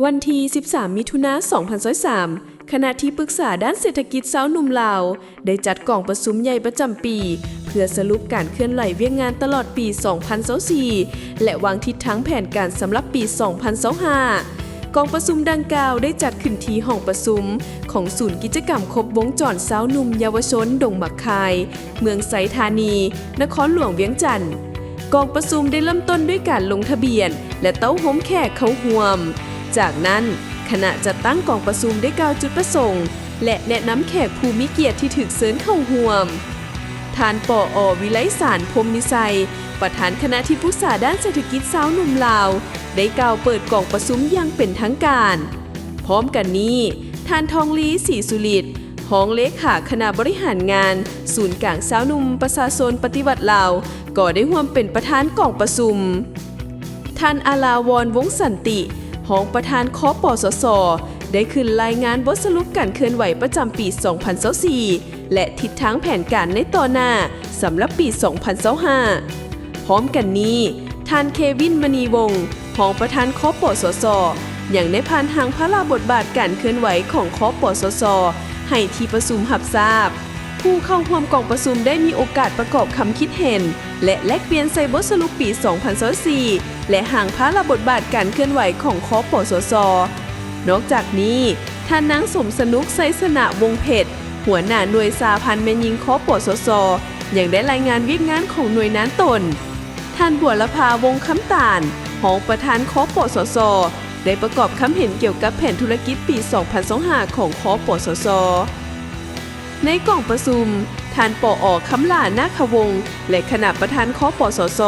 ວັນທີສິບສາມ ມິຖຸນາ ສອງພັນຊາວສາມ ຄະນະທີ່ປຶກສາດ້ານເສດຖະກິດຊາວໜຸ່ມລາວ ໄດ້ຈັດກອງປະຊຸມໃຫຍ່ປະຈຳປີ ເພື່ອສະຫຼຸບການເຄື່ອນໄຫວວຽກງານຕະຫຼອດປີສອງພັນຊາວສີ່ ແລະ ວາງທິດທາງແຜນການສຳລັບປີສອງພັນຊາວຫ້າ. ກອງປະຊຸມດັ່ງກ່າວໄດ້ຈັດຂຶ້ນທີ່ຫ້ອງປະຊຸມຂອງສູນກິດຈະກຳຄົບວົງຈອນຊາວໜຸ່ມເຍົາວະຊົນດົງໝາກຄາຍ ເມືອງໄຊທານີ ນະຄອນຫຼວງວຽງຈັນ. ກອງປະຊຸມໄດ້ເລີ່ມຕົ້ນດ້ວຍການລົງທະບຽນ ແລະ ເຕົ້າໂຮມແຂກເຂົ້າຮ່ວມ. ຈາກນັ້ນ, ຄະນະຈັດຕັ້ງກອງປະຊຸມໄດ້ກ່າວຈຸດປະສົງ ແລະ ແນະນຳແຂກຜູ້ມີກຽດທີ່ຖືກເຊີນເຂົ້າຮ່ວມ. ທ່ານ ປອ ວິໄລສານ ພົມມິໄຊ, ປະທານຄະນະທີ່ປຶກສາດ້ານເສດຖະກິດຊາວໜຸ່ມລາວ ໄດ້ກ່າວເປີດກອງປະຊຸມຢ່າງເປັນທາງການ. ພ້ອມກັນນີ້, ທ່ານ ທອງລີ ສີສຸລິດ, ຮອງເລຂາຄະນະບໍລິຫານງານສູນກາງຊາວໜຸ່ມປະຊາຊົນປະຕິວັດລາວ ກໍໄດ້ຮ່ວມເປັນປະທານກອງປະຊຸມ. ທ່ານ ອາລາວອນ ວົງສັນຕິ, ຮອງປະທານ ຄປສຊ ໄດ້ຂຶ້ນລາຍງານບົດສະຫຼຸບການເຄື່ອນໄຫວປະຈຳປີສອງພັນຊາວສີ່ ແລະ ທິດທາງແຜນການໃນຕໍ່ໜ້າສຳລັບປີສອງພັນຊາວຫ້າ. ພ້ອມກັນນີ້, ທ່ານ ເຄວິນ ມະນີວົງ, ຮອງປະທານ ຄປສຊ ຍັງໄດ້ຜ່ານຮ່າງພາລະບົດບາດການເຄື່ອນໄຫວຂອງ ຄປສຊ ໃຫ້ທີ່ປະຊຸມຮັບຊາບ. ຜູ້ເຂົ້າຮ່ວມກອງປະຊຸມໄດ້ມີໂອກາດປະກອບຄຳຄິດເຫັນ ແລະ ແລກປ່ຽນໃສ່ບົດສະຫຼຸບປີສອງພັນຊາວສີ່ ແລະ ຮ່າງພາລະບົດບາດການເຄື່ອນໄຫວຂອງ ຄປສຊ. ນອກຈາກນີ້, ທ່ານນາງ ສົມສະໜຸກ ໄຊຊະນະວົງເພັດ, ຫົວໜ້າໜ່ວຍສະຫະພັນແມ່ຍິງ ຄປສຊ ຍັງໄດ້ລາຍງານວຽກງານຂອງໜ່ວຍງານຕົນ. ທ່ານ ບົວລະພາ ວົງຄຳຕານ, ຮອງປະທານ ຄປສຊ ໄດ້ປະກອບຄຳເຫັນກ່ຽວກັບແຜນທຸລະກິດປີສອງພັນຊາວຫ້າ ຂອງ ຄປສຊ. ໃນກອງປະຊຸມ, ທ່ານ ປອ ຄຳຫຼາ ນາຄະວົງ ແລະ ຄະນະປະທານ ຄປສຊ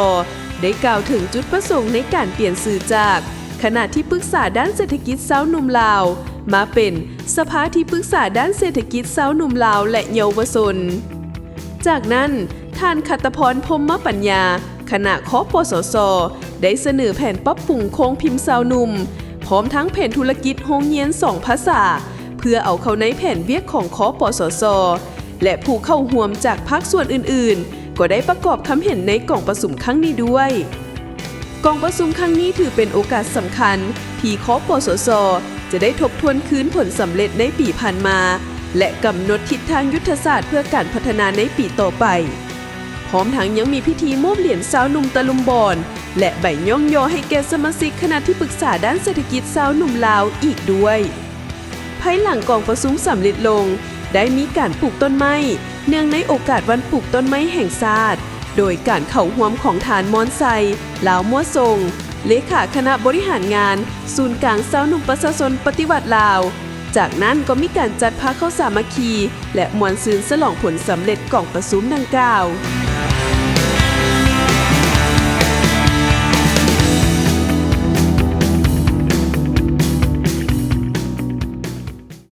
ໄດ້ກ່າວເຖິງຈຸດປະສົງໃນການປ່ຽນຊື່ຈາກຄະນະທີ່ປຶກສາດ້ານເສດຖະກິດຊາວໜຸ່ມລາວ ມາເປັນສະພາທີ່ປຶກສາດ້ານເສດຖະກິດຊາວໜຸ່ມລາວ ແລະ ເຍົາວະຊົນ. ຈາກນັ້ນ, ທ່ານ ຂັດຕະພອນ ພົມມະປັນຍາ, ຄະນະ ຄປສຊ ໄດ້ສະເໜີແຜນປັບປຸງໂຄງພິມຊາວໜຸ່ມ ພ້ອມທັງແຜນທຸລະກິດໂຮງຮຽນສອງພາສາ ເພື່ອເອົາເຂົ້າໃນແຜນວຽກຂອງ ຄປສຊ ແລະ ຜູ້ເຂົ້າຮ່ວມຈາກພາກສ່ວນອື່ນໆ ກໍໄດ້ປະກອບຄຳເຫັນໃນກອງປະຊຸມຄັ້ງນີ້ດ້ວຍ. ກອງປະຊຸມຄັ້ງນີ້ຖືເປັນໂອກາດສຳຄັນທີ່ ຄປສຊ ຈະໄດ້ທົບທວນຄືນຜົນສຳເລັດໃນປີຜ່ານມາ ແລະ ກຳນົດທິດທາງຍຸດທະສາດເພື່ອການພັດທະນາໃນປີຕໍ່ໄປ. ພ້ອມທັງຍັງມີພິທີມອບຫຼຽນຊາວໜຸ່ມຕະລຸມບອນ ແລະ ໃບຍ້ອງຍໍໃຫ້ແກ່ສະມາຊິກຄະນະທີ່ປຶກສາດ້ານເສດຖະກິດຊາວໜຸ່ມລາວອີກດ້ວຍ. ພາຍຫຼັງກອງປະຊຸມສຳເລັດລົງ, ໄດ້ມີການປູກຕົ້ນໄມ້ ເນື່ອງໃນໂອກາດວັນປູກຕົ້ນໄມ້ແຫ່ງຊາດ ໂດຍການເຂົ້າຮ່ວມຂອງທ່ານ ມອນໄຊ ລາວມົວຊົງ ເລຂາຄະນະບໍລິຫານງານສູນກາງຊາວໜຸ່ມປະຊາຊົນປະຕິວັດລາວ. ຈາກນັ້ນກໍມີການຈັດພາເຂົ້າສາມັກຄີ ແລະ ມ່ວນຊື່ນສະຫຼອງຜົນສຳເລັດກອງປະຊຸມດັ່ງກ່າວ.